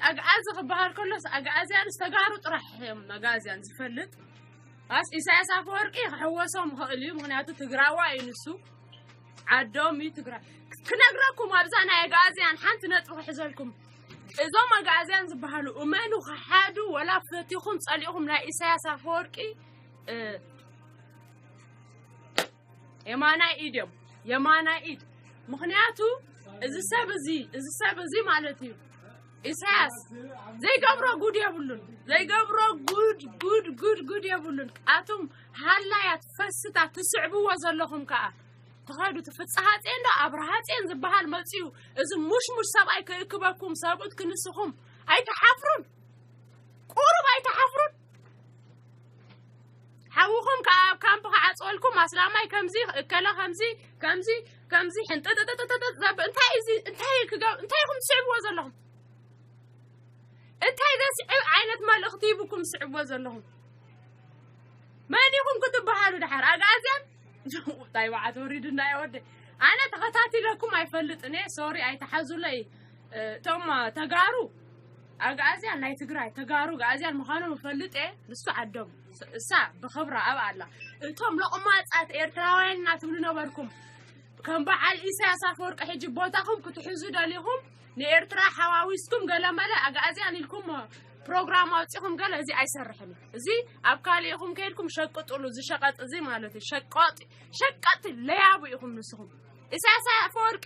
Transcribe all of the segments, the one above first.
ኣግኣዚ ክበሃል ከሎስ ኣግኣዝያንስ ተጋሩ ጥራሕ እዮም ኣግኣዝያን ዝፈልጥ። ኣስ ኢሳያስ ኣፈወርቂ ክሕወሶም ይኽእል እዩ፣ ምኽንያቱ ትግራዋይ እዩ ንሱ፣ ዓዶም እዩ ትግራይ። ክነግረኩም ኣብዛ ናይ ኣግኣዝያን ሓንቲ ነጥቢ ክሕዘልኩም። እዞም ኣግኣዝያን ዝበሃሉ እመኑ፣ ክሓዱ ወላ ፈቲኹም ጸሊእኹም ናይ ኢሳያስ ኣፈወርቂ እ፣ የማናይ ኢድ እዮም፣ የማናይ ኢድ። ምኽንያቱ እዚ ሰብ እዚ፣ እዚ ሰብ እዚ ማለት እዩ ኢሳያስ ዘይገብሮ ጉድ የብሉን፣ ዘይገብሮ ጉድ ጉድ ጉድ ጉድ የብሉን። ኣቱም ሃላያት ፈስታት ትስዕብዎ ዘለኹም ከኣ ትኸዱ ትፍጽሃጼን ዶ ኣብርሃጼን ዝበሃል መጽዩ እዚ ሙሽሙሽ ሰብኣይ ክእክበኩም ሰብኡት ክንስኹም ኣይትሓፍሩን? ቁሩብ ኣይትሓፍሩን? ሓውኹም ከኣ ኣብ ካምፕ ክዓጽወልኩም ኣስላማይ ከምዚ እከለ ከምዚ ከምዚ ከምዚ ሕንጥጥጥጥጥጥ ዘብ እንታይ እዚ እንታይ ክገብ እንታይ ኢኹም ትስዕብዎ ዘለኹም? እንታይ ዘስዕብ ዓይነት መልእኽቲ ሂብኩም ትስዕብዎ ዘለኹም? መን ኢኹም ክትበሃሉ ደሓር ኣግኣዝያን? እንታይ በዓት ወሪድና እየ ወደይ። ኣነ ተኸታቲለኩም ኣይፈልጥን እየ፣ ሶሪ ኣይተሓዙለይ። እ፣ እቶም ተጋሩ ኣግኣዝያን ናይ ትግራይ ተጋሩ ኣግኣዝያን ምዃኖም እፈልጥ እየ። ንሱ ዓዶም ስ-፣ እሳ ብኽብራ ኣብ ኣላ። እቶም ለቑማጻት ኤርትራውያን እናትብሉ ነበርኩም። ከም በዓል ኢሳያስ ኣፈወርቂ ሕጂ ቦታኹም ክትሕዙ ደሊኹም ንኤርትራ ሓዋዊስኩም ገለመለ ኣግኣዝያን ኢልኩም ፕሮግራም ኣውጺኹም ገለ እዚ ኣይሰርሕን እዩ። እዚ ኣብ ካልእ ኢኹም ከይድኩም ሸቅጥሉ፣ እዚ ሸቀጥ እዚ ማለት እዩ። ሸቀጥ፣ ሸቀጥ ለያቡ ኢኹም ንስኹም። ኢሳያስ ኣፈወርቂ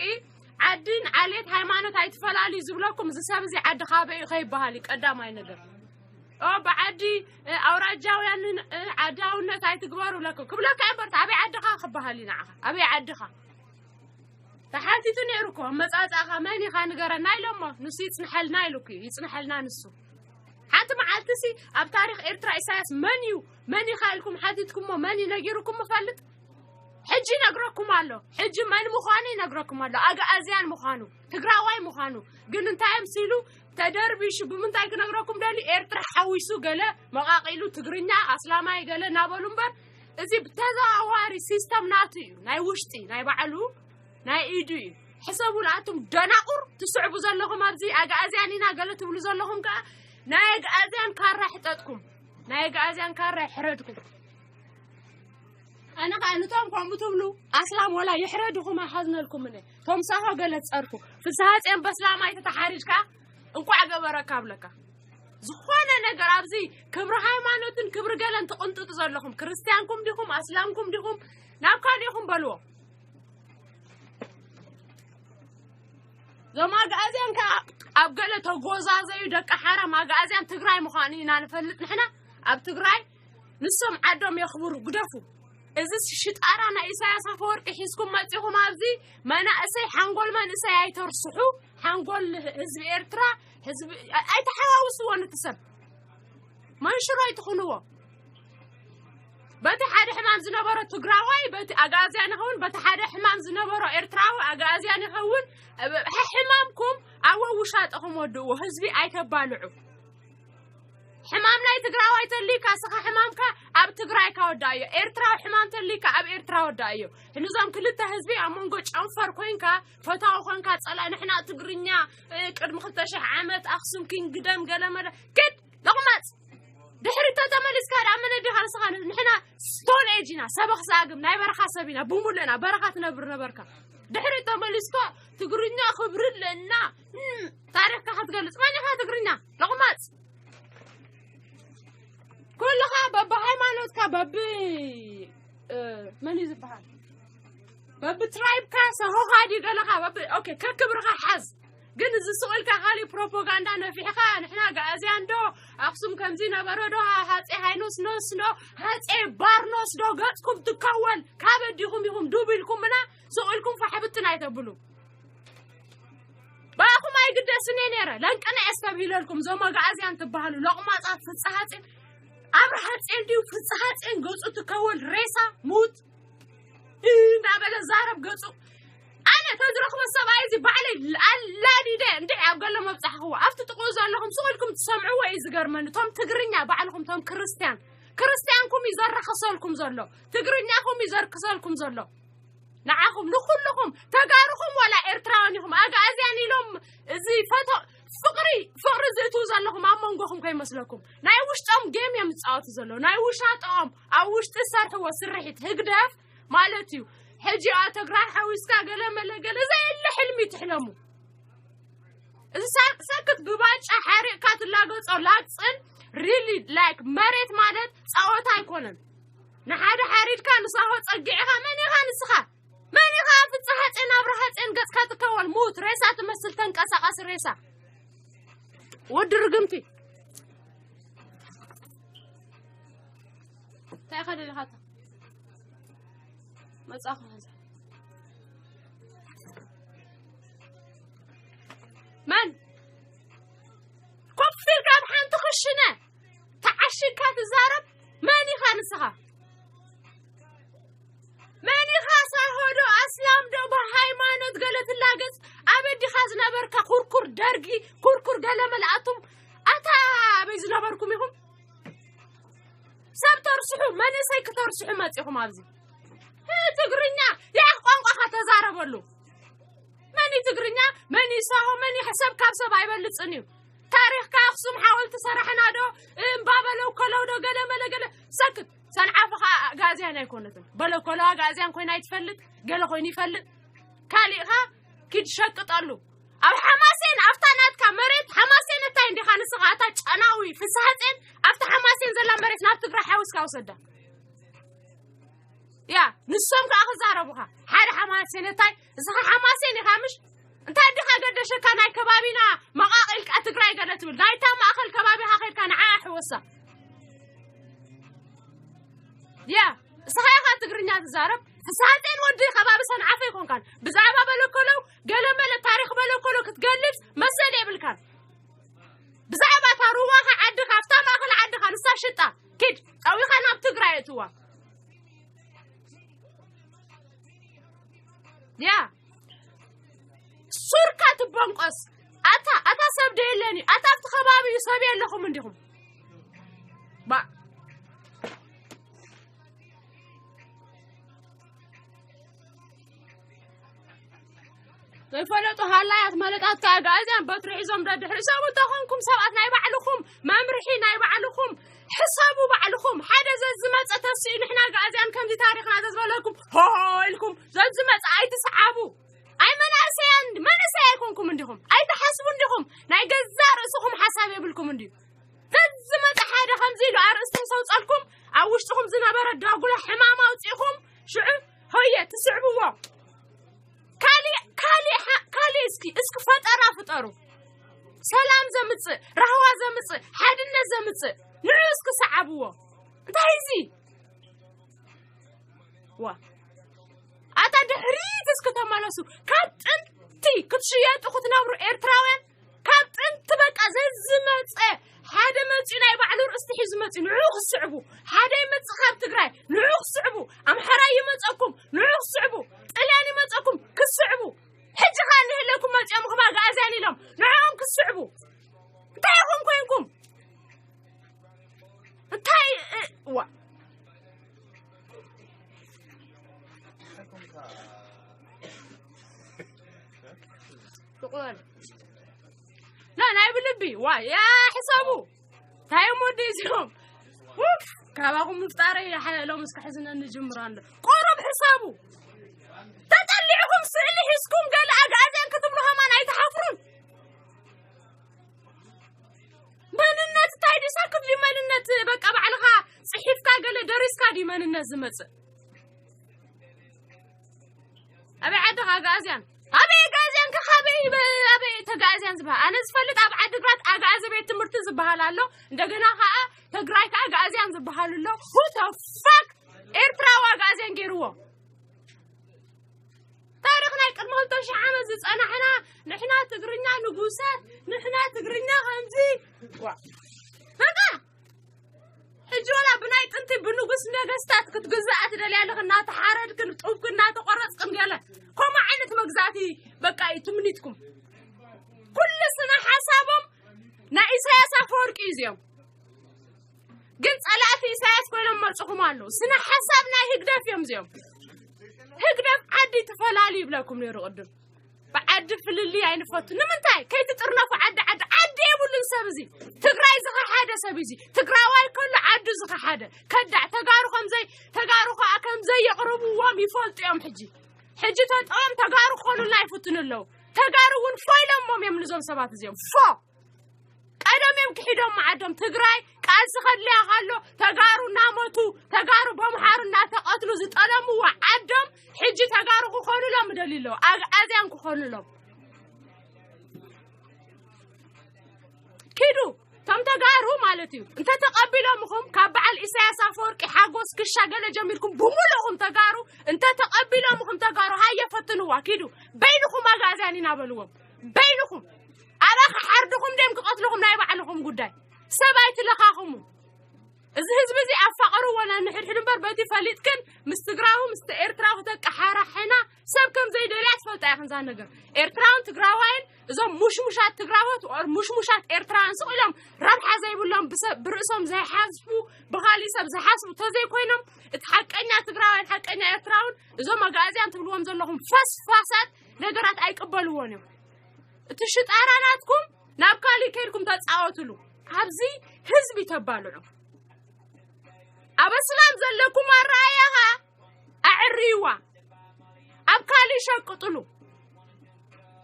ዓድን ዓሌት ሃይማኖት ኣይትፈላልዩ ዝብለኩም እዚ ሰብ እዚ ዓዲ ካበይ እዩ ከይበሃል እዩ ቀዳማይ ነገር። ኦ፣ ብዓዲ፣ እ፣ ኣውራጃውያንን፣ እ፣ ዓዳውነት ኣይትግበሩ ብለኩም። ክብለካ እምበር፣ ኣበይ ዓድኻ ክበሃል እዩ ንዓኻ? ኣበይ ዓድኻ? ተሓቲቱ ነይሩ እኮ፣ ኣመጻጽኣኻ መን ኢኻ ንገረና ኢሎሞ። ንሱ ይጽንሐልና ኢሉ እኮ እዩ፣ ይጽንሐልና ንሱ። ሓንቲ መዓልቲ ሲ ኣብ ታሪኽ ኤርትራ ኢሳያስ መን እዩ፣ መን ኢኻ ኢልኩም ሓቲትኩሞ፣ መን እዩ ነጊሩኩም ይፈልጥ? ሕጂ ይነግረኩም ኣሎ። ሕጂ መን ምዃኑ ይነግረኩም ኣሎ። ኣግኣዝያን ምዃኑ፣ ትግራዋይ ምዃኑ። ግን እንታይ እዮም ሲሉ ተደርቢሹ ብምንታይ ክነግረኩም ደሊ? ኤርትራ ሓዊሱ ገለ መቓቒሉ ትግርኛ፣ ኣስላማይ ገለ እናበሉ እምበር፣ እዚ ብተዘዋዋሪ ሲስተም ናቱ እዩ። ናይ ውሽጢ፣ ናይ ባዕሉ፣ ናይ ኢዱ እዩ። ሕሰቡ ንኣቱም ደናቑር ትስዕቡ ዘለኹም ኣብዚ ኣግኣዝያን ኢና ገለ ትብሉ ዘለኹም ከኣ ናይ ኣግኣዝያን ካራ ሕጠጥኩም። ናይ ኣግኣዝያን ካራ ይሕረድኩም። ኣነ ከኣ ንቶም ከምኡ ትብሉ ኣስላም ወላ ይሕረድኹም ኣይሓዝነልኩምን እየ። ቶም ሳሆ ገለ ትጸርፉ። ፍስሃጽዮን በስላም ኣይተተሓሪድካ እንቋዕ ገበረካ ኣብለካ። ዝኾነ ነገር ኣብዚ ክብሪ ሃይማኖትን ክብሪ ገለን ትቕንጥጡ ዘለኹም፣ ክርስትያንኩም ዲኹም፣ ኣስላምኩም ዲኹም፣ ናብ ካልእኹም በልዎ። እዞም ኣግኣዝያን ከኣ ኣብ ገለ ተጎዛዘዩ ደቂ ሓራም ኣግኣዝያን ትግራይ ምዃኑ ኢና ንፈልጥ ንሕና። ኣብ ትግራይ ንሶም ዓዶም የኽብሩ፣ ግደፉ። እዚ ሽጣራ ናይ ኢሳያስ ኣፈወርቂ ሒዝኩም መጺኹም ኣብዚ መናእሰይ፣ ሓንጎል መንእሰይ ኣይተርስሑ። ሓንጎል ህዝቢ ኤርትራ፣ ህዝቢ ኣይ-፣ ኣይተሓዋውስዎ ነቲ ሰብ። መንሽሮ ኣይትኹንዎ። በቲ ሓደ ሕማም ዝነበሮ ትግራዋይ፣ በቲ ኣግኣዝያን ይኸውን፣ በቲ ሓደ ሕማም ዝነበሮ ኤርትራዊ ኣግኣዝያን ይኸውን። እ፣ ሕማምኩም ኣብ ውሻጠኹም ወድእዎ። ህዝቢ ኣይተባልዑ። ሕማም ናይ ትግራዋይ ተሊካ፣ ስኻ ሕማምካ ኣብ ትግራይካ ወዳእዮ። ኤርትራዊ ሕማም ተሊካ ኣብ ኤርትራ ወዳእዮ። ንዞም ክልተ ህዝቢ ኣብ መንጎ ጨንፈር ኮይንካ፣ ፈታዊ ኮይንካ፣ ጸላኢ ንሕና ትግርኛ፣ እ፣ ቅድሚ ክልተ ሽሕ ዓመት ኣኽሱም ኪንግደም ገለመለ። ኪድ፣ ለቑማጽ። ድሕሪት ተተመሊስካ ደኣ መን ዲኻ ንስኻ? ንሕና ስቶን ኤጅ ኢና፣ ሰበኽ ዛግም፣ ናይ በረኻ ሰብ ኢና፣ ብሙሉእና በረኻ ትነብር ነበርካ። ድሕሪት ተመሊስካ ትግርኛ ክብሪ ኣለና፣ እም፣ ታሪኽካ ክትገልጽ። መን ኢኻ ትግርኛ? ለቑማጽ። ኩልኻ በብሃይማኖትካ፣ በብ-፣ እ፣ መን እዩ ዝበሃል? በብትራይብካ ሰሆኻ ድዩ ገለኻ? በብ-፣ ኦኬ፣ ከክብርኻ ሓዝ። ግን እዚ ስቕ ኢልካ ካሊእ ፕሮፓጋንዳ ነፊሕኻ፣ ንሕና ኣግኣዝያን ዶ፣ ኣኽሱም ከምዚ ነበረ ዶ፣ ሃ-፣ ሃጼ ሃይኖስኖስ ዶ፣ ሃጼ ባርኖስ ዶ፣ ገጽኩም ትከወል፣ ካበ ዲኹም ኢኹም ዱብ ኢልኩምና፣ ስቕ ኢልኩም ፋሕብትን ኣይተብሉ። ብኣኹም ኣይግደስን እየ ነይረ። ለንቅነ እየ ኣስተብሂለልኩም። እዞም ኣግኣዝያን ትበሃሉ ለቑማጻት ፍጽሓጼን ኣብርሃጼን ድዩ ፍጽሓጼን ገጹ ትከወል ሬሳ ሙት እንዳበለ ዛረብ ገጹ። ኣነ ተዝረኽቦ ሰብኣይ እዚ ባዕለይ ኣላዲደ እንድዒ ኣብ ገለ መብጻሕኽዎ። ኣብቲ ጥቕኡ ዘለኹም ስቕ ኢልኩም ትሰምዕዎ እዩ ዝገርመኒ። እቶም ትግርኛ ባዕልኹም እቶም ክርስትያን፣ ክርስትያንኩም እዩ ዘረኽሰልኩም ዘሎ። ትግርኛኹም እዩ ዘርክሰልኩም ዘሎ። ንዓኹም ንኹልኹም ተጋሩኹም ዋላ ኤርትራውያን ኢኹም ኣግኣዝያን ኢሎም እዚ ፈቶ ፍቕሪ፣ ፍቕሪ ዝ-፣ ትፃወቱ ዘለኹም ኣብ መንጎኹም ከይመስለኩም። ናይ ውሽጦም ጌም እዮም ዝፃወቱ ዘለዉ። ናይ ውሻጦም ኣብ ውሽጢ ዝሰርሕዎ ስርሒት ህግደፍ ማለት እዩ። ሕጂ ኣብ ትግራይ ሓዊስካ ገለ መለ ገለ ዘየለ ሕልሚ ትሕለሙ። እዚ ሳ- ሰክት ብባጫ ሓሪቕካ ትላገጾ ላግፅን really like መሬት ማለት ፃወታ ኣይኮነን። ንሓደ ሓሪድካ ንሳሆ ፀጊዕኻ መን ኢኻ ንስኻ? መን ኢኻ ኣብ ፍፅሓ ጼን ኣብርሃ ጼን ገፅካ ትከወል ሙት ሬሳ ትመስል ተንቀሳቐሲ ሬሳ ወዲ ርግምቲ እንታይ ኢኻ ደሊኻታ መጻኹ መን ኮፍ ኢልካ ኣብ ሓንቲ ክሽነ ተዓሽግካ ትዛረብ መን ኢኻ ንስኻ መን ኢኻ ሳሆ ዶ ኣስላም ዶ ብሃይማኖት ገለ ትላገጽ ኣበዲኻ ዝነበርካ ኩርኩር ደርጊ ኩርኩር ገለ መልኣቱም ኣታ ኣበይ ዝነበርኩም ኢኹም ሰብ ተርስሑ መንእሰይ ክተርስሑ መጺኹም ኣብዚ ትግርኛ ያኽ ቋንቋኻ ተዛረበሉ መን ትግርኛ መን ሳሆ መን ሰብ ካብ ሰብ ኣይበልጽን እዩ ታሪኽካ ኣኽሱም ሓወልቲ ሰራሕና ዶ እምባ በለው ከለው ዶ ገለ መለ ገለ ሰክት ሰንዓፈኻ ኣጋዝያን ኣይኮነትን በለው ከለው ኣጋዝያን ኮይና ይትፈልጥ ገለ ኮይኑ ይፈልጥ ካሊእኻ ኪድ ሸቅጠሉ ኣብ ሓማሴን ኣብታ ናትካ መሬት ሓማሴን እንታይ እንዲኻ ንስኻ ኣታ ጨናዊ ፍስሃጼን ኣብታ ሓማሴን ዘላ መሬት ናብ ትግራይ ሓዊስካ ውሰዳ ያ ንሶም ከዓ ክዛረቡኻ ሓደ ሓማሴን እንታይ እስኻ ሓማሴን ኢኻ ምሽ እንታይ ኣዲኻ ገደሸካ ናይ ከባቢና መቓቒልካ ትግራይ ገለ ትብል ናይታ ማእኸል ከባቢኻ ከድካ ንዓ ኣሕወሳ ያ እስኻ ኢኻ ትግርኛ ትዛረብ ፍስሃጼን ወዲ ከባቢ ሰንዓፈ ይኮንካን ብዛዕባ በለኮለው ገለ መለ ታሪክ በለኮሎ ክትገልጽ መሰል የብልካን ብዛዕባ እታ ሩዋኻ ዓድኻ ኣብታ ማእኸል ዓድኻ ንሳ ሽጣ ኪድ ጠዊኻ ናብ ትግራይ እትዋ ያ ሱርካ ትበንቆስ ኣታ ኣታ ሰብ ደየለን እዩ ኣታ ኣብቲ ከባቢ እዩ ሰብ የለኹም እንዲኹም ባ ዘይፈለጡ ሃላያት መለጣት ከኣ ኣግኣዝያን በትሪ ሒዞም ደድሕሪ ሰብኡት ተኾንኩም ሰባት ናይ ባዕልኹም መምርሒ ናይ ባዕልኹም ሕሰቡ ባዕልኹም ሓደ ዘዝመፀ ተስኡ ንሕና ኣግኣዝያን ከምዚ ታሪኽና ዘዝበለኩም ሆሆ ኢልኩም ዘዝመፀ ኣይትስዓቡ ኣይ መናእሰያን መንእሰይ ኣይኮንኩም እንዲኹም ኣይትሓስቡ እንዲኹም ናይ ገዛእ ርእስኹም ሓሳብ የብልኩም እንድዩ ዘዝመፀ ሓደ ከምዚ ኢሉ ኣርእስቲ ምስ ኣውፀልኩም ኣብ ውሽጥኹም ዝነበረ ዳጉላ ሕማም ኣውፂእኹም ሽዑ ሆየ ትስዕብዎ ካሊእ ካሊእ ሓ- ካሊእ እስኪ እስኪ ፈጠራ ፍጠሩ ሰላም ዘምፅእ ራህዋ ዘምፅእ ሓድነት ዘምፅእ ንዑ እስኪ ሰዓብዎ እንታይ እዚ ዋ ኣታ ድሕሪት እስኪ ተመለሱ ካብ ጥንቲ ክትሽየጡ ክትነብሩ ኤርትራውያን ካብ ጥንቲ በቃ ዘዝመፀ ሓደ መፂኡ ናይ ባዕሉ ርእስቲ ሒዙ መፂኡ ንዑ ክስዕቡ ሓደ ይመፅእ ካብ ትግራይ ንዑ ክስዕቡ ኣምሓራይ ይመፀኩም ንዑ ክስዕቡ ጥልያን ይመፀኩም ክስዕቡ ሕጂ ከዓ እንህለኩም መፂኦም ኹም ኣግኣዝያን ኢሎም ንዕኦም ክስዕቡ እንታይ ኢኹም ኮንኩም እንታይ እ- ዋ ና ናይ ብልቢ ዋ ያ ሕሰቡ እንታይ እሞ ወዲ እዚኦም ውፍ ካባኹም ምፍጣረይ ሓሎም እስከ ሕዝነኒ ጅምር ኣሎ ቁሩብ ሕሰቡ ተጠሊዕኩም ስእሊ ሒዝኩም ገለ ኣግኣዝያን ክትብሉ ከማን ኣይትሓፍሩን መንነት እንታይ ድዩ ሰክት ድዩ መንነት በቃ ባዕልኻ ፅሒፍካ ገለ ደሪስካ ድዩ መንነት ዝመፅእ ኣበይ ዓድኻ ኣግኣዝያን ኣበይ ኣግኣዝያን ከ ካበይ በ- ኣበይ ተጋእዝያን ዝበሃል ኣነ ዝፈልጥ ኣብ ዓድግራት ኣግኣዚ ቤት ትምህርቲ ዝበሃል ኣሎ እንደገና ከዓ ትግራይ ከዓ ኣግኣዝያን ዝበሃል ኣሎ ሁተፋክ ኤርትራዊ ኣግኣዝያን ገይርዎ ታሪኽ ናይ ቅድሚ ክልተ ሽሕ ዓመት ዝፀናሕና ንሕና ትግርኛ ንጉሳት ንሕና ትግርኛ ከምዚ ዋ በቃ ሕጂ ወላ ብናይ ጥንቲ ብንጉስ ነገስታት ክትግዛኣ ትደልያ ኣለኺ እናተሓረድክን ጡብኪ እናተቆረፅክን ገለ ከምኡ ዓይነት መግዛእቲ በቃ እዩ ትምኒትኩም ኩሉ ስነ ሓሳቦም ናይ ኢሳያስ ኣፈወርቂ እዩ እዚኦም ግን ጸላእቲ ኢሳያስ ኮይኖም መጽኹም ኣለዉ። ስነ ሓሳብ ናይ ህግደፍ እዮም እዚኦም። ህግደፍ ዓዲ ትፈላሉ ይብለኩም ነይሩ ቅድም። ብዓዲ ፍልልይ ኣይንፈቱ። ንምንታይ? ከይትጥርነፉ ዓዲ ዓዲ ዓዲ እየ የብሉን ሰብ እዚ። ትግራይ ዝኸሓደ ሰብ እዚ። ትግራዋይ ከሎ ዓዱ ዝኸሓደ። ከዳዕ ተጋሩ ከምዘይ፣ ተጋሩ ከኣ ከምዘይ የቕርብዎም ይፈልጡ እዮም ሕጂ። ሕጂ ተጠኦም ተጋሩ ክኾኑልና ይፍትኑ ኣለዉ። ተጋሩ እውን ፎይሎሞም እዮም ንዞም ሰባት እዚኦም። ፎ! ቀደም እዮም ክሒዶም ዓዶም። ትግራይ ቃልሲ ከድልያ ካሎ ተጋሩ እናሞቱ፣ ተጋሩ በምሓሩ እናተቐትሉ ዝጠለምዎ ዓዶም ሕጂ ተጋሩ ክኾኑሎም ይደልዩ ኣለዉ። ኣግኣዝያን ክኾኑሎም። ኪዱ፣ እቶም ተጋሩ ማለት እዩ። እንተ ተቐቢሎምኹም ካብ በዓል ኢሳያስ ኣፈወርቂ ሓጎስ ክሻ ገለ ጀሚርኩም ብምሉእኹም ተጋሩ፣ እንተ ተቐቢሎምኹም ተጋሩ ሃየ ፈትንዋ። ኪዱ፣ በይንኹም ኣግኣዝያን ኢና በልዎም። በይንኹም። ኣበ ክሓርድኹም ደም ክቐትልኹም ናይ ባዕልኹም ጉዳይ። ሰብ ኣይትለኻኽሙ። እዚ ህዝቢ እዚ ኣፋቐርዎ ነንሕድሕድ እምበር በቲ ፈሊጥክን ምስ ትግራዊ ምስ ኤርትራዊ ክተቀሓራሕና ሰብ ከም ዘይደልያ ትፈልጣ ኢኽን። እዛ ነገር ኤርትራውን ትግራዋይን እዞም ሙሽሙሻት ትግራዎት ኦር ሙሽሙሻት ኤርትራውያን ስቕ ኢሎም ረብሓ ዘይብሎም ብሰብ ብርእሶም ዘይሓስቡ ብኻሊእ ሰብ ዝሓስቡ ተዘይኮይኖም እቲ ሓቀኛ ትግራዋይን ሓቀኛ ኤርትራውን እዞም ኣግኣዝያን ትብልዎም ዘለኹም ፈስፋሳት ነገራት ኣይቅበልዎን እዮም። እቲ ሽጣራ ናትኩም ናብ ካሊእ ከይድኩም ተጻወትሉ። ኣብዚ ህዝቢ ተባልዑ። ኣብ ኣስላም ዘለኩም ኣረኣእያኻ ኣዕርይዋ። ኣብ ካሊእ ሸቅጥሉ።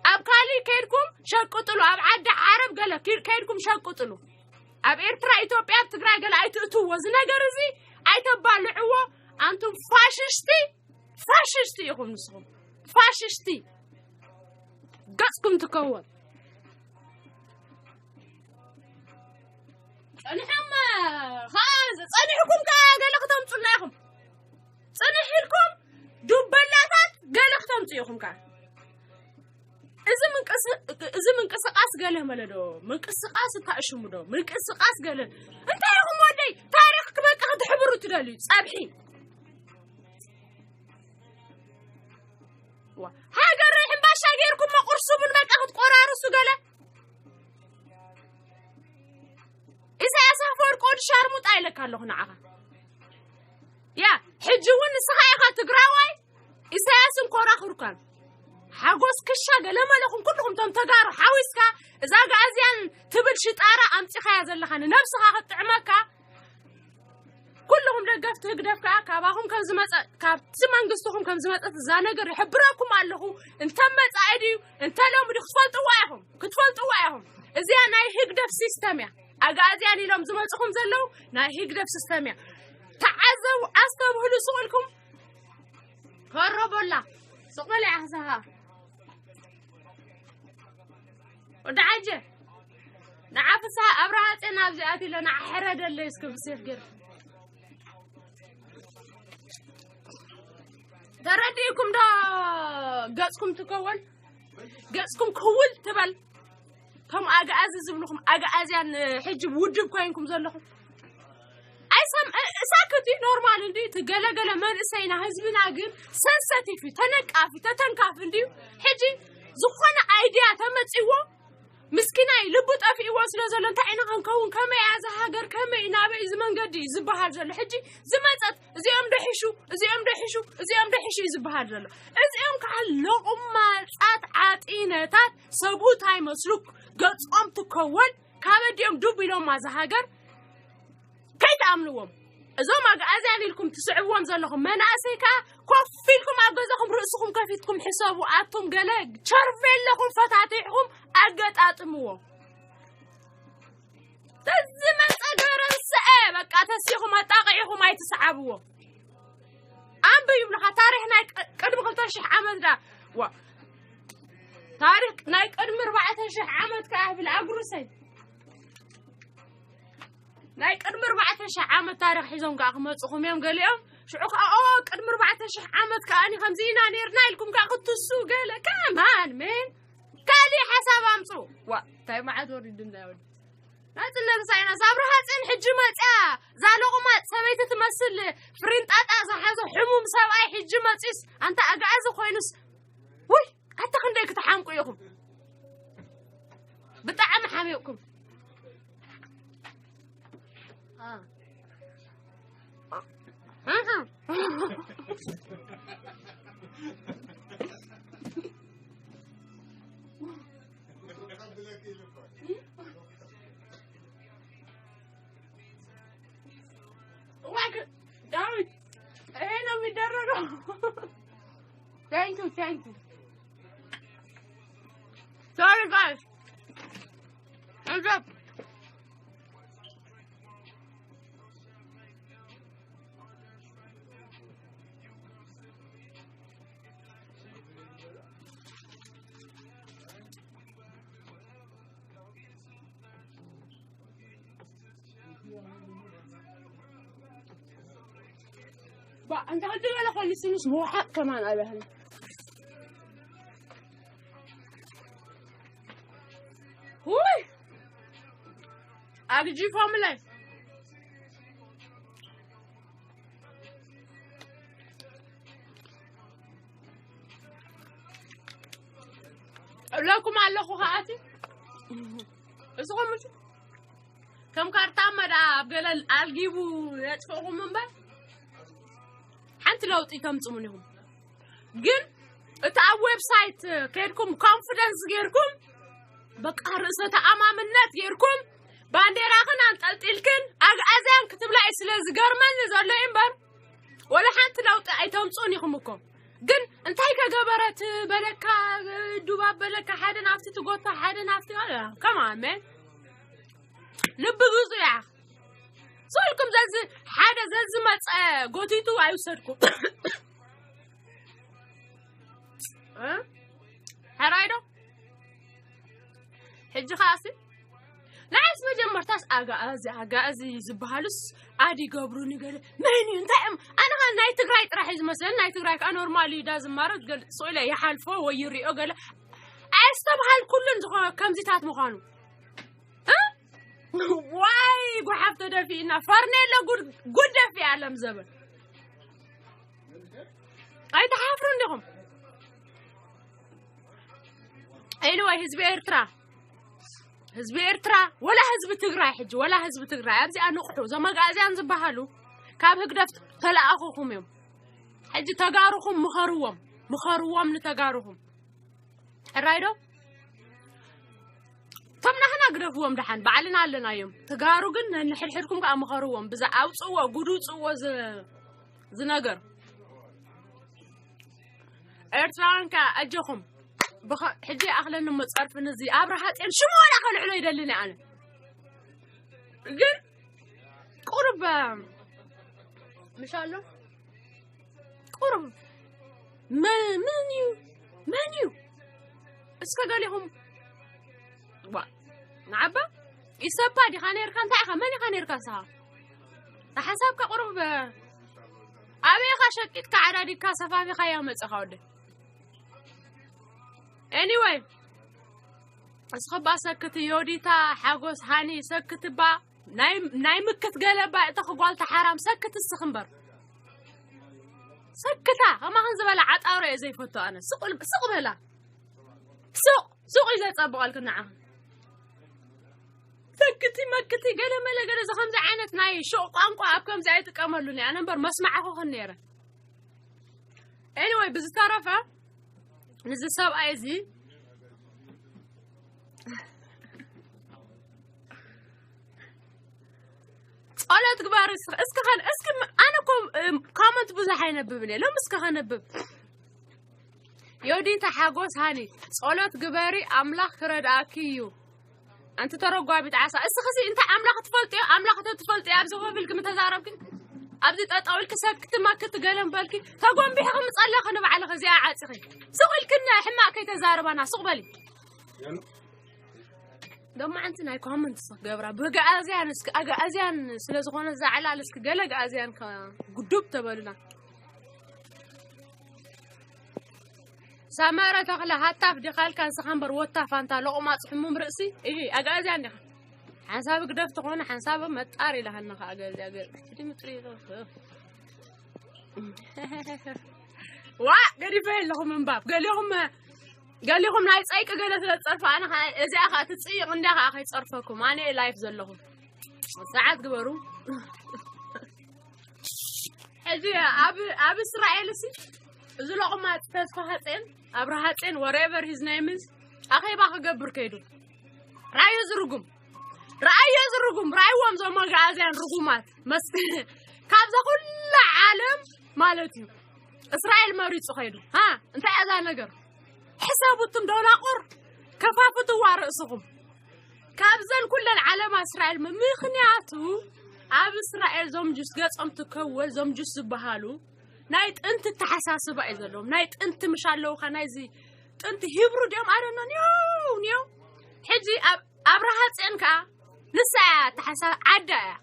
ኣብ ካሊእ ከይድኩም ሸቅጥሉ። ኣብ ዓዲ ዓረብ ገለ ኪ- ከይድኩም ሸቅጥሉ። ኣብ ኤርትራ፣ ኢትዮጵያ፣ ኣብ ትግራይ ገለ ኣይትእትዎ። እዚ ነገር እዚ ኣይተባልዕዎ። ኣንቱም ፋሽስቲ፣ ፋሽስቲ ኢኹም ንስኹም። ፋሽስቲ። ገጽኩም ትከወል። ጸኒሖም፣ ኸኣ ጸኒሕኩም ከኣ ገለ ክተምጹና ኢኹም። ጽንሕ ኢልኩም ዱበላታት ገለ ክተምጹ ኢኹም ከኣ። እዚ ምንቅስ-፣ እዚ ምንቅስቃስ ገለ መለዶ፣ ምንቅስቃስ እንታይ ሽሙ ዶ? ምንቅስቃስ ገለ። እንታይ ኢኹም ወደይ? ታሪኽ ክበቃ ክትሕብሩ ትደልዩ? ጸብሒ። ዋ፣ ሃገር ሕምባሻ ጌርኩም መቁርሱ ምን በቃ ክትቆራርሱ ገለ። ኢሳያስ ኣፈወርቂ ወዲ ሻርሙጣ ኢለካ ኣለኹ ንዓኻ። ያ፣ ሕጂ እውን ንስኻ ኢኻ ትግራዋይ፣ ኢሳያስን ኮራኹርካን። ሓጎስ ክሻ ገለ መለኹም ኩልኹም ቶም ተጋሩ ሓዊስካ እዛ ጋእዝያን ትብል ሽጣራ ኣምጺኻያ ዘለኻ ንነብስኻ ክትጥዕመካ። ኩልኹም ደገፍቲ ህግደፍ ከኣ ካባኹም ከም ዝመጸ፣ ካብቲ መንግስትኹም ከም ዝመጸት እዛ ነገር ይሕብረኩም ኣለኹ። እንተ መጻኢ ድዩ፣ እንተ ሎሚ ድዩ ክትፈልጥዋ ኢኹም፣ ክትፈልጥዋ ኢኹም። እዚኣ ናይ ህግደፍ ሲስተም እያ። ኣግኣዝያን ኢሎም ዝመጽኹም ዘለዉ ናይ ህግደፍ ሲስተም እያ። ተዓዘቡ፣ ኣስተብህሉ፣ ስቕ ኢልኩም ከረቦላ። ስቕ በል እያ ክሳኻ። ወዲ ዓጀ፣ ንዓ ፍስሃ ኣብርሃ ጽዮን ኣብዚ ኣትዩ ኣሎ፣ ንዓ ሕረደለይ እስከ ብሴፍ ገይሩ። ተረዲእኩም ዶ? ገጽኩም ትከወል፣ ገጽኩም ክውል ትበል። ከም ኣግኣዚ ዝብልኹም ኣግኣዝያን ሕጂ ውድብ ኮይንኩም ዘለኹም። ኣይሰም-፣ እ-፣ እሳክት እዩ፣ ኖርማል እንዲ፣ እቲ ገለገለ መንእሰይና ህዝብና ግን ሰንሰቲቭ እዩ፣ ተነቃፊ፣ ተተንካፊ እንድዩ። ሕጂ ዝኾነ ኣይድያ ተመጺዎ፣ ምስኪናይ ልቡ ጠፊእዎ ስለ ዘሎ፣ እንታይ ኢና ክንከውን፣ ከመይ እያ እዛ ሃገር፣ ከመይ እዩ፣ ናበይ እዚ መንገዲ እዩ ዝበሃል ዘሎ። ሕጂ ዝመጸት፣ እዚኦም ደሒሹ፣ እዚኦም ደሒሹ፣ እዚኦም ደሒሹ እዩ ዝበሃል ዘሎ። እዚኦም ከዓ ሎቕማጻት ዓጢነታት ሰብኡት ኣይመስሉ፣ ገጾም ትከወል፣ ካብ ኣዲኦም ዱብ ኢሎማ እዛ ሃገር። ከይትኣምንዎም። እዞም ኣግኣዝያን ኢልኩም ትስዕብዎም ዘለኹም መናእሰይ ከኣ ኮፍ ኢልኩም ኣብ ገዛኹም ርእስኹም ከፊትኩም ሕሰቡ። ኣቱም ገለ ቸርቬለኹም ፈታቲሕኹም ኣገጣጥምዎ። ተዝመጸ ገረንስአ በቃ ተሲኹም ኣጣቂዕኹም ኣይትስዓብዎ። ኣንብብ ይብሉኻ። ታሪኽ ናይ ቅ-፣ ቅድሚ ክልተ ሽሕ ዓመት ዳ-፣ ዋ-፣ ታሪኽ ናይ ቅድሚ ኣርባዕተ ሽሕ ዓመት ከኣ ብል ኣጉርሰይ። ናይ ቅድሚ ኣርባዕተ ሽሕ ዓመት ታሪኽ ሒዞም ከኣ ክመጹኹም እዮም ገሊኦም። ሽዑ ከኣ፣ ኦ፣ ቅድሚ ኣርባዕተ ሽሕ ዓመት ከኣኒ ከምዚ ኢና ኔርና ኢልኩም ከኣ ክትሱ ገለ። ከማን ሜን። ካሊእ ሓሳብ ኣምጹ። ዋ፣ እንታይ መዓት ወሪዱና ወዲ። ናጽነት ሳይናስ ኣብርሃ ጽን ሕጂ መጽያ። እዛ ሎቕማጽ ሰበይቲ ትመስል ፍሪንጣጣ ዝሓዞ ሕሙም ሰብኣይ ሕጂ መጺስ። ኣንታ ኣግኣዚ ኮይኑስ። ውይ፣ ኣታ ክንደይ ክትሓምቁ ኢኹም። ብጣዕሚ ሓሚቕኩም። አ። Thank you, thank you. Sorry, guys. Hands up. Ba, أنت قلت لي لا خلي سنوس مو حق كمان على هنا. هوي. أجي فاملي. እብለኩም ኣለኹ ከኣቲ እስኹም እሱ ከም ካርታ መዳ ኣብ ገለ ኣልጊቡ የጥፍእኹም እምበር ሓንቲ ለውጢ ተምፅሙን ኢኹም። ግን እቲ ኣብ ዌብሳይት ከድኩም ኮንፊደንስ ጌርኩም በቃ ርእሰ ተኣማምነት ጌርኩም ባንዴራኽን ኣንጠልጢልክን ኣግኣዝያን ክትብላ እዩ ስለ ዝገርመኒ ዘሎ እዩ እምበር ወላ ሓንቲ ለውጢ ኣይተምፅኡን ኢኹም እኮ። ግን እንታይ ከገበረት በለካ፣ ዱባብ በለካ፣ ሓደ ናብቲ ትጎታ፣ ሓደ ናብቲ ከማመ ልቢ ግዙ እያ። ስልኩም ዘዚ ሓደ ዘዚ መፀ ጎቲቱ ኣይውሰድኩም። እ? ሕራይ ዶ? ሕጂ ኸኣሲ ንዓይስ መጀመርታስ ኣጋኣዚ ኣጋኣዚ ዝበሃሉስ ኣዲ ገብሩኒ ገለ መን እዩ እንታይ እዮም? ኣነ ኸ ናይ ትግራይ ጥራሕ እዩ ዝመስለኒ። ናይ ትግራይ ከዓ ኖርማል እዩ ዳ ዝማረ ዝገልፅ ስእለ ይሓልፎ ወይ ይሪኦ ገለ ኣየስተብሃልኩሉን ዝኾ ከምዚታት ምዃኑ እ? ዋይ ጓሓፍ ተደፊእና ፈርኔሎ ጉድ ጉድ ደፊ ኣለም ዘበን ኣይትሓፍሩ እንዲኹም። ኤኒወይ ህዝቢ ኤርትራ ህዝቢ ኤርትራ ወላ ህዝቢ ትግራይ ሕጂ ወላ ህዝቢ ትግራይ ኣብዚኣ ንቑሑ እዞም ኣግኣዝያን ዝበሃሉ ካብ ህግደፍ ተለኣኹኹም እዮም። ሕጂ ተጋሩኹም ምኸርዎም ምኸርዎም ንተጋሩኹም ሕራይ ዶ? እቶም ናህና ግደፍዎም ደሓን ባዕልና ኣለናዮም። ተጋሩ ግን ነንሕድሕድኩም ከዓ ምኸርዎም ብዛ ኣውፅዎ ጉድ ውፅዎ ዝ- ዝነገር ኤርትራውያን ከዓ ኣጆኹም። ብኸ- ሕጂ ይኣኽለኒ እሞ ፀርፊ ንዚ ኣብርሃ ፅዮን ሽሙ ዋላ ከልዕሎ ይደልን እየ ኣነ ግን ቁሩብ ምሻሎ ቁሩብ መ- መን እዩ መን እዩ እስከ ገሊኹም ዋ ንዓባ ኢሰፓ ዲኻ ነርካ እንታይ ኢኻ መን ኢኻ ነርካ ንስኻ ንሓሳብካ ቁሩብ ኣበይኻ ሸቂጥካ ዓዳዲግካ ሰፋፊኻ እያ መፀኻ ወደ ኤኒወይ እስኽባ ሰክቲ ዮዲታ ሓጎስ ሃኒ ሰክትባ ናይ ናይ ምክት ገለባ እተኽ ጓልታ ሓራም ሰክት እስኽ እምበር ሰክታ ከማኽን ዝበላ ዓጣሮ እየ ዘይፈቱ ኣነ ስቕ ል- ስቕ በላ ስቕ ስቕ እዩ ዘጸብቐልክ ንዓኽን ሰክቲ መክቲ ገለ መለ ገለ እዚ ከምዚ ዓይነት ናይ ሹቕ ቋንቋ ኣብ ከምዚ ኣይጥቀመሉን እየ ኣነ እምበር መስማዕኹኽን ነይረ ኤኒወይ ብዝተረፈ ንዚ ሰብኣይ እዚ ጸሎት ግባር እስኪ ከን እስኪ ኣነ ኮ ኮመንት ብዙሕ ኣይነብብን እየ ሎም እስኪ ከነብብ ዮዲን ተሓጎስ ሃኒ ጸሎት ግበሪ ኣምላኽ ክረድኣኪ እዩ ኣንቲ ተረጓቢት ዓሳ እስኺ ሲ እንታይ ኣምላኽ ትፈልጥዮ ኣምላኽ ተትፈልጥዮ ኣብዚ ኮፍ ኢልኪ ምተዛረብኪ ኣብዚ ጠጠው ኢልኪ ሰክቲ መክቲ ገለን በልኪ ተጎንቢሕኺ ምጸለኺ ንባዕልኺ እዚኣ ዓጺኺ ሱቕ ኢልክና ሕማቕ ከይተዛርባና ሱቕ በሊ ደሞ ሓንቲ ናይ ኮመንት ስኽ ገብራ ብግኣዝያን እስኪ ኣግኣዝያን ስለ ዝኾነ ዛዕላል እስኪ ገለ ግኣዝያን ጉዱብ ተበሉና ሰመረ ተኽለ ሃታፍ ዲኻ ኢልካ ንስኻ እምበር ወታፍ ኣንታ ሎቕማፅ ሕሙም ርእሲ እሂ ኣግኣዝያን ዲኻ ሓንሳብ ግደፍ ተኾነ ሓንሳብ መጣር ኢላሃና ከዓ ኣግኣዝያ ገ- ድምፅሪ ዋ ገዲፈ የለኹም ምንባብ ገሊኹም ገሊኹም ናይ ፀይቂ ገለ ስለ ዝፀርፈ ኣነ ከዓ እዚኣ ከዓ ትፅይቕ እንዳ ከዓ ከይፀርፈኩም ኣነ ላይፍ ዘለኹም ሰዓት ግበሩ ሕጂ ኣብ ኣብ እስራኤል ሲ እዚ ሎቕማፅ ተስፋ ሃፀን ኣብረ ሃፀን whatever his name is ኣኼባ ክገብር ከይዱ ራእዮ ዝርጉም ራእዮ ዝርጉም ራእይዎም ዞም ኣግኣዝያን ርጉማት መስ ካብዛ ኩላ ዓለም ማለት እዩ እስራኤል መሪጹ ኸይዱ። ሃ እንታይ እያ እዛ ነገር? ሕሰቡ እቱም ደናቁር፣ ከፋፍትዋ ርእስኹም። ካብዘን ኩለን ዓለማ እስራኤል ም- ምኽንያቱ ኣብ እስራኤል ዞም ጁስ ገጾም ትከወል ዞም ጁስ ዝበሃሉ ናይ ጥንቲ ተሓሳስባ እዩ ዘለዎም። ናይ ጥንቲ ምሽ ኣለውኻ ናይዚ ጥንቲ ሂብሩ ድዮም ኣረኖ ኒው ኒው ሕጂ ኣብ ኣብርሃ ጽዮን ከኣ ንሳ እያ ተሓሳ ዓዳ እያ።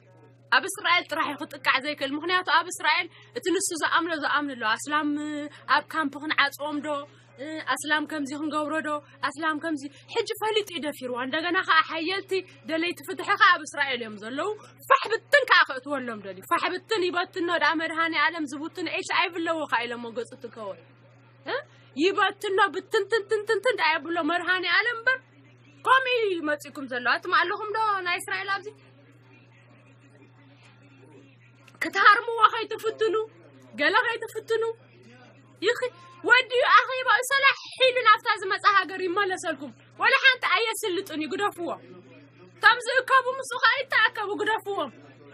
ኣብ እስራኤል ጥራሕ እዩ ክጥቃዕ ዘይክእል። ምኽንያቱ ኣብ እስራኤል እቲ ንሱ ዝኣምኖ ዝኣምኑ ኣለዉ። ኣስላም ኣብ ካምፕ ክንዓጽዎም ዶ? እ፣ ኣስላም ከምዚ ክንገብሮ ዶ? ኣስላም ከምዚ ሕጂ ፈሊጡ እዩ ደፊርዋ። እንደገና ከኣ ሓየልቲ ደለይቲ ፍትሒ ከኣ ኣብ እስራኤል እዮም ዘለዉ። ፋሕ ብትን ከኣ ክእትወሎም ደልዩ። ፋሕ ብትን ይበትኖ ደኣ መድሃኔ ዓለም ዝቡትን ኤች ኣይ ቪ ኣለዎ ከኣ ኢሎሞ ገጹ ትከወል። እ? ይበትኖ ብትንትንትንትንትን ደኣ የብሎ መድሃኔ ዓለም እምበር። ከምኡ እዩ መጺእኩም ዘሎ። ኣቱም ኣለኹም ዶ ናይ እስራኤል ኣብዚ? ክትሃርምዎ ከይትፍትኑ፣ ገለ ከይትፍትኑ። ይኺ ወዲኡ ኣኼባኡ ሰላሕ ኢሉ ናብታ ዝመጻ ሃገር ይመለሰልኩም። ወላ ሓንቲ ኣየስልጥን እዩ፣ ግደፍዎ። እቶም ዝእከቡ ምስኡ ከኣ ይተኣከቡ፣ ግደፍዎም።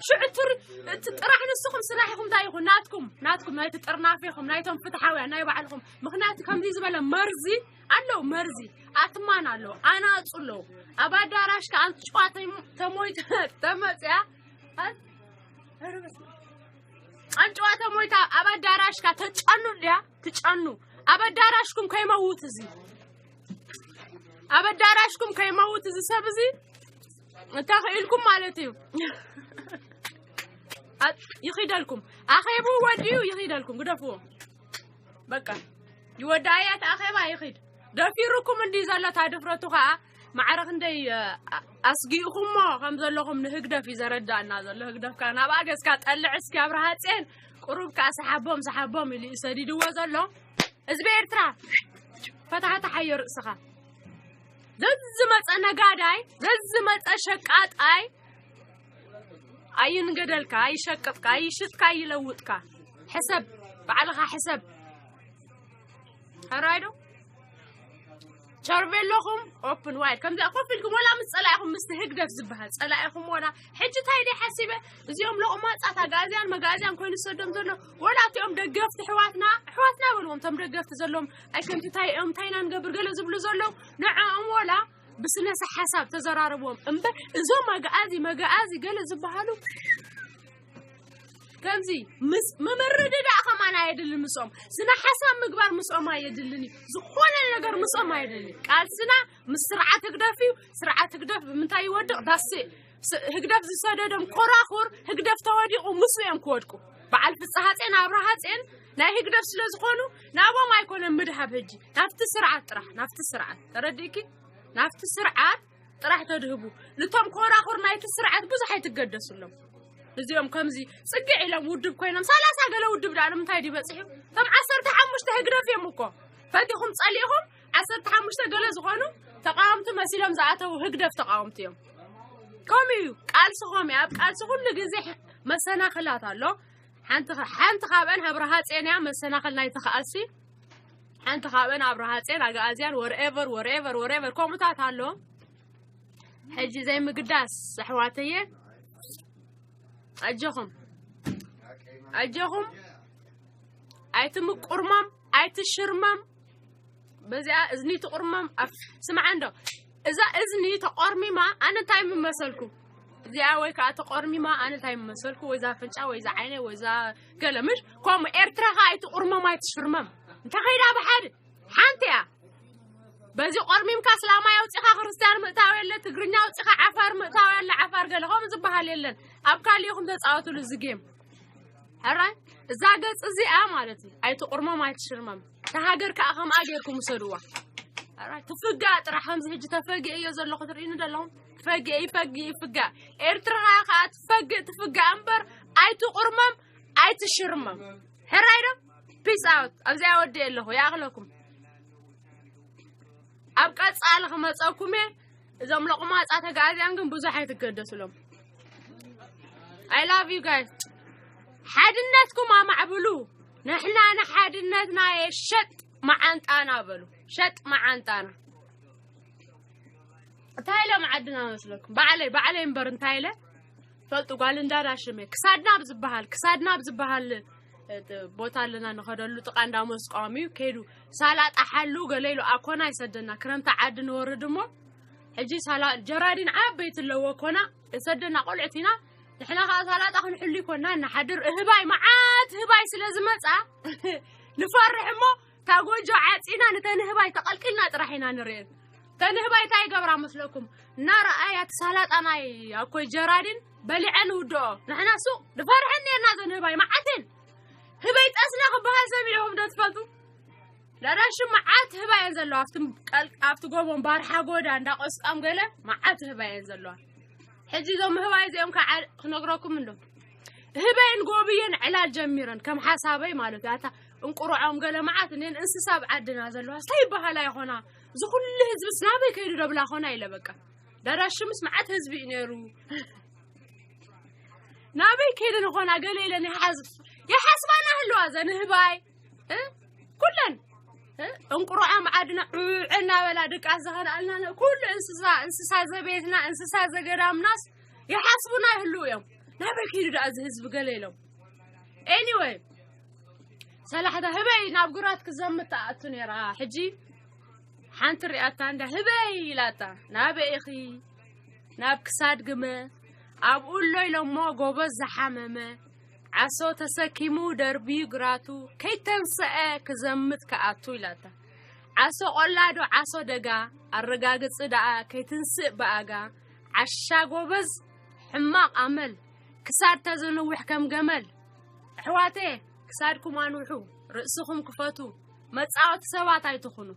ሽዑ ትር-፣ እቲ ጥራሕ ንስኹም ስራሕ ኢኹም፣ እንታይ ኢኹም? ናትኩም፣ ናትኩም፣ ናይቲ ጥርናፊኹም፣ ናይቶም ፍትሓውያን፣ ናይ ባዕልኹም። ምኽንያቱ ከምዚ ዝበለ መርዚ ኣለዉ፣ መርዚ ኣትማን ኣለዉ፣ ኣናጹ ኣለዉ። ኣብ ኣዳራሽ ከኣ ኣንጭዋ ተም-፣ ተሞይታ ተመጽያ። ኣት-፣ ኧረ በስመ ኣብ። ኣንጭዋ ተሞይታ ኣብ ኣዳራሽ ከኣ ተጨኑ ድያ? ትጨኑ። ኣብ ኣዳራሽኩም ከይመውት እዚ። ኣብ ኣዳራሽኩም ከይመውት እዚ ሰብ እዚ እንተ ኽኢልኩም ማለት እዩ። ኣ-፣ ይኺደልኩም። ኣኼቡ ወዲኡ ይኺደልኩም፣ ግደፍዎ። በቃ። ይወዳእያ እቲ ኣኼባ ይኺድ። ደፊሩኩም እንዲ ዘሎ እታ ድፍረቱ ኸኣ ማዕረ ክንደይ፣ እ፣ ኣ-፣ ኣስጊእኹሞ ከም ዘለኹም ንህግደፍ እዩ ዘረዳእና ዘሎ። ህግደፍ ከኣ ናብኣ ገጽካ ጠልዕ እስኪ ኣብርሃ ጽዮን። ቁሩብ ከኣ ሰሓቦም፣ ሰሓቦም ኢሉ እዩ ሰዲድዎ ዘሎ። ህዝቢ ኤርትራ፣ ፈታሕታሕ ኣዮ ርእስኻ። ዘዝመጸ ነጋዳይ፣ ዘዝመጸ ሸቃጣይ፣ ኣይንገደልካ፣ ኣይሸቅጥካ፣ ኣይሽጥካ፣ ኣይለውጥካ። ሕሰብ፣ ባዕልኻ ሕሰብ። ሕራይ ዶ? ቸርቤሎኹም ኦፕን ዋይድ። ከምዚኣ ኮፍ ኢልኩም ወላ ምስ ጸላኢኹም፣ ምስቲ ህግደፍ ዝበሃል ጸላኢኹም ወላ ሕጂ እንታይ ደይ ሓሲበ? እዚኦም ሎቕማጻት ኣጋዝያን መጋዝያን ኮይኑ ዝሰዶም ዘሎ። ወላ እቲኦም ደገፍቲ ኣሕዋትና፣ ኣሕዋትና በልዎም፣ እቶም ደገፍቲ ዘለዎም፣ ኣይ ከምቲ እንታይ እዮም፣ እንታይ ኢና ንገብር ገለ ዝብሉ ዘለዉ፣ ንዕኦም ወላ ብስነ ሓሳብ ተዘራረብዎም እምበር፣ እዞም ኣግኣዚ፣ መግኣዚ ገለ ዝበሃሉ፣ ከምዚ ምስ-፣ ምምርድዳእ ከማን ኣየድልን ምስኦም። ስነ ሓሳብ ምግባር ምስኦም ኣየድልን እዩ። ዝኾነ ነገር ምስኦም ኣየድልን። ቃልስና ምስ ስርዓት ህግደፍ እዩ። ስርዓት ህግደፍ ብምንታይ ይወድቕ? ዳሴ ስ-፣ ህግደፍ ዝሰደዶም ኮራኹር፣ ህግደፍ ተወዲቑ ምስኡ እዮም ክወድቁ። በዓል ፍስሃ ጽዮን ኣብርሃ ጽዮን ናይ ህግደፍ ስለ ዝኾኑ ናቦም ኣይኮነን ምድሃብ። ሕጂ ናብቲ ስርዓት ጥራሕ፣ ናብቲ ስርዓት። ተረዲእኪ? ናብቲ ስርዓት ጥራሕ ተድህቡ። ንቶም ኮራኹር ናይቲ ስርዓት ብዙሕ ኣይትገደሱሎም። እዚኦም ከምዚ ጽግዕ ኢሎም ውድብ ኮይኖም፣ ሰላሳ ገለ ውድብ ደኣ ንምንታይ ድዩ በጺሑ? እቶም ዓሰርተ ሓሙሽተ ህግደፍ እዮም እኮ። ፈቲኹም ጸሊእኹም፣ ዓሰርተ ሓሙሽተ ገለ ዝኾኑ ተቃወምቲ መሲሎም ዝኣተዉ ህግደፍ ተቃወምቲ እዮም። ከምኡ እዩ፣ ቃልሲ ከምኡ እዩ። ኣብ ቃልሲ ኩሉ ግዜ መሰናኽላት ኣሎ። ሓንቲ ኸ-፣ ሓንቲ ካብአን ኣብርሃ ጽዮን እያ፣ መሰናኽል ናይቲ ቃልሲ። ሓንቲ ካብአን ኣብርሃ ጽዮን፣ ኣግኣዝያን፣ ወርኤቨር፣ ወርኤቨር፣ ወርኤቨር፣ ከምኡታት ኣሎ። ሕጂ ዘይምግዳስ ኣሕዋተየ፣ ኣጆኹም፣ ኣጆኹም፣ ኣይትምቁርሞም፣ ኣይትሽርሞም። በዚኣ እዝኒ ትቑርሞም። ኣፍ-፣ ስምዓ እንዶ፣ እዛ እዝኒ ተቖርሚማ፣ ኣነ እንታይ ምመሰልኩ? እዚኣ ወይ ከዓ ተቖርሚማ፣ ኣነ እንታይ ምመሰልኩ? ወይ እዛ ኣፍንጫ፣ ወይ እዛ ዓይነ፣ ወይ እዛ ገለ፣ ምሽ? ከምኡ ኤርትራ ኸኣ ኣይትቑርሞም፣ ኣይትሽርሞም። እንተ ኸይዳ ብሓደ፣ ሓንቲ እያ። በዚ ቆርሚምካ እስላማይ ኣውጺኻ ክርስትያን ምእታው የለ፣ ትግርኛ ኣውጺኻ ዓፋር ምእታው የለ፣ ዓፋር ገለ ከምኡ ዝበሃል የለን። ኣብ ካልእ ኢኹም ተጻወትሉ እዚ ጌም። ሕራይ፣ እዛ ገጽ እዚኣ ማለት እዩ። ኣይትቑርሞም፣ ኣይትሽርመም። እታ ሃገር ከኣ ከምኣ ጌርኩም ውሰድዋ። ሕራይ፣ ትፍጋእ ጥራሕ፣ ከምዚ ሕጂ ተፈጊኤዮ ዘለኹ ትርእዩኒ ዘለኹም። ትፈጊኤ፣ ይፈጊ፣ ይፍጋእ። ኤርትራ ከኣ ትፈግእ፣ ትፍጋእ እምበር ኣይትቑርመም፣ ኣይትሽርመም። ሕራይ ዶ? ፒስ ኣውት። ኣብዚኣ ወዲኤ ኣለኹ። ይኣኽለኩም። ኣብ ቀጻሊ ክመጸኩም እየ። እዞም ሎቕማጻ ተጋዝያን ግን ብዙሕ ኣይትገደሱሎም። I love you guys። ሓድነትኩም ኣማዕብሉ። ንሕና ንሓድነትና የሸጥ መዓንጣና በሉ። ሸጥ መዓንጣና። እንታይ ኢለ መዓድና መስለኩም? ባዕለይ፣ ባዕለይ እምበር እንታይ ኢለ? ፈልጡ ጓል እንዳዳ ሽመ። ክሳድና ኣብ ዝበሃል፣ ክሳድና ኣብ ዝበሃል እቲ ቦታ ኣለና ንኸደሉ ጥቓ እንዳ መስቋም እዩ ከይዱ። ሳላጣ ሓሉ ገለ ኢሉ ኣኮና ይሰደና። ክረምቲ ዓዲ ንወርድ እሞ፣ ሕጂ ሳላ-፣ ጀራዲን ዓበይቲ ኣለዎ ኮና፣ እሰደና ቆልዑት ኢና። ንሕና ከኣ ሳላጣ ክንሕሉ ይኮና፣ ንሓድር እህባይ፣ መዓት እህባይ ስለ ዝመጻ፣ ንፈርሕ እሞ፣ እታ ጎጆ ዓጺና፣ ነተን እህባይ ተቐልቂልና ጥራሕ ኢና ንርእየን። እተን እህባይ እንታይ ይገብራ መስለኩም? እናረኣያ እቲ ሳላጣ ናይ ኣኮይ ጀራዲን በሊዐን ውድኦ። ንሕና ሱቕ ንፈርሐን ኔርና፣ እዘን እህባይ መዓተን። ህበይ ጠስና ክበሃል ሰሚዕኹም ዶ ትፈልጡ? ዳዳሹ መዓት ህባየን ዘለዋ፣ ኣብቲ ቀል-፣ ኣብቲ ጎቦን ባርሓ ጎዳ እንዳ ቆስጣም ገለ መዓት ህባየን ዘለዋ። ሕጂ እዞም ህባይ እዚኦም ከዓ ክነግረኩም እንዶ። ህበይን ጎብየን ዕላል ጀሚረን፣ ከም ሓሳበይ ማለት እዩ። ኣታ እንቁርዖም ገለ መዓት እኔን እንስሳ ኣብ ዓድና ዘለዋ፣ እንታይ ይበሃላ ይኾና? እዚ ኩሉ ህዝብስ ናበይ ከይዱ ደብላ ኾና ኢለ በቃ። ዳዳሹ ምስ መዓት ህዝቢ እዩ ነይሩ። ናበይ ከይደን ኾና ገለ ኢለን ይሓዝ-፣ ይሓስባና ህልዋ ዘን ህባይ። እ? ኩለን። እ? እንቁርዖም ዓድና ዑዕ እናበላ ድቃስ ዘኸልኣልና ነ-፣ ኩሉ እንስሳ፣ እንስሳ ዘቤትና፣ እንስሳ ዘገዳምናስ ይሓስቡና ይህልዉ እዮም። ናበይ ከይዱ ደኣ እዚ ህዝቢ ገለ ኢሎም። ኤኒወይ፣ ሰላሕታ ህበይ ናብ ግራት ክዘምት ትኣቱ ነይራ። ሕጂ ሓንቲ ሪኣታ እንዳ ህበይ ኢላታ። ናበይ ኢኺ? ናብ ክሳድ ግመ። ኣብኡ ኣሎ ኢሎሞ ጎበዝ ዝሓመመ። ዓሶ ተሰኪሙ ደርብዩ ግራቱ። ከይተንሰአ ክዘምት ክኣቱ ኢላታ። ዓሶ ቆላ ዶ ዓሶ ደጋ? ኣረጋግጺ ደኣ ከይትንስእ ብኣጋ። ዓሻ ጎበዝ ሕማቕ ኣመል። ክሳድ ተዘንውሕ ከም ገመል። ኣሕዋተየ፣ ክሳድኩም ኣንውሑ፣ ርእስኹም ክፈቱ፣ መጻወቲ ሰባት ኣይትኹኑ።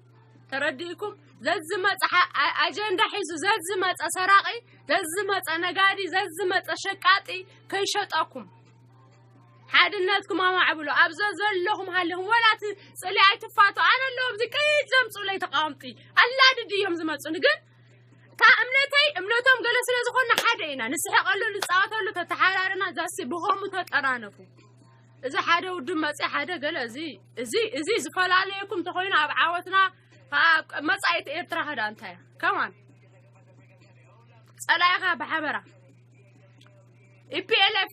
ተረዲእኩም? ዘዝመጸ ሓ-፣ ኣ-፣ ኣጀንዳ ሒዙ ዘዝመጸ ሰራቒ፣ ዘዝመጸ ነጋዲ፣ ዘዝመጸ ሸቃጢ ከይሸጠኩም። ሓድነትኩም ኣማዕብሉ። ኣብ ዘ-፣ ዘለኹም ሃለኹም፣ ወላ እቲ ጽልኢ ኣይትፋቱ። ኣነ ኣለዎም፣ እዚ ቀይድ ዘምጽኡለይ ተቃወምቲ። ኣላድድ እዮም ዝመጹኒ፣ ግን እታ እምነተይ፣ እምነቶም ገለ ስለ ዝኾንና ሓደ ኢና። ንስሕቐሉ፣ ንጻወተሉ፣ ተተሓራርና፣ ዛሲ ብኸሙ ተጠራነፉ። እዚ ሓደ ውድብ መጺ፣ ሓደ ገለ፣ እዚ፣ እዚ፣ እዚ ዝፈላለየኩም እንተኾይኑ፣ ኣብ ዓወትና፣ ኣብ መጻኢት ኤርትራ ከዳ እንታይ እያ? ከማን ጸላኢኻ ብሓበራ። ኢ ፒ ኤል ኤፍ